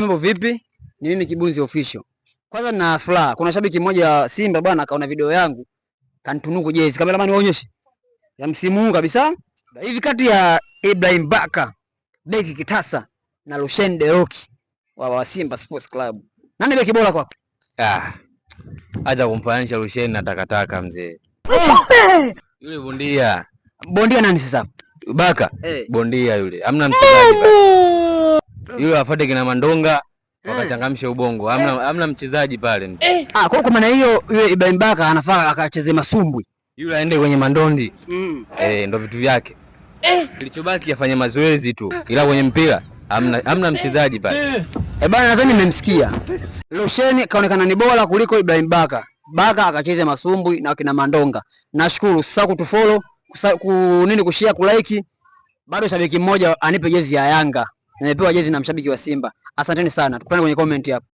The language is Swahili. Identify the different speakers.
Speaker 1: Mambo vipi? Ni mimi Kibunzi Official. Kwanza nina furaha. Kuna shabiki mmoja wa Simba bwana kaona video yangu, kanitunuku jezi. Cameraman waonyeshe. Ya msimu huu kabisa. Hivi kati ya Ibrahim Baka, beki kitasa na Rushaine De Reuck wa Simba Sports Club. Nani beki bora kwako?
Speaker 2: Ah. Acha kumfananisha Rushaine na takataka mzee. Yule bondia.
Speaker 1: Bondia nani sasa?
Speaker 2: Baka.
Speaker 1: Eh.
Speaker 2: Bondia yule. Hamna mchezaji pale. Yule afate kina Mandonga wakachangamsha ubongo. Hamna mchezaji pale mzee.
Speaker 1: Ah, kwa maana hiyo yule Ibrahim Baka anafaa akacheze masumbwi.
Speaker 2: Yule aende kwenye mandondi. Eh, ndo vitu vyake. Kilichobaki afanye mazoezi tu. Ila kwenye mpira hamna mchezaji pale.
Speaker 1: Eh, bana nadhani nimemsikia. Rushaine kaonekana ni bora kuliko Ibrahim Baka. Baka akacheze masumbwi na kina Mandonga. Nashukuru sasa kutufollow, ku nini kushare, kulike. Bado shabiki mmoja anipe jezi ya Yanga. Nimepewa jezi na mshabiki wa Simba. Asanteni sana. Tukutane kwenye comment hapo.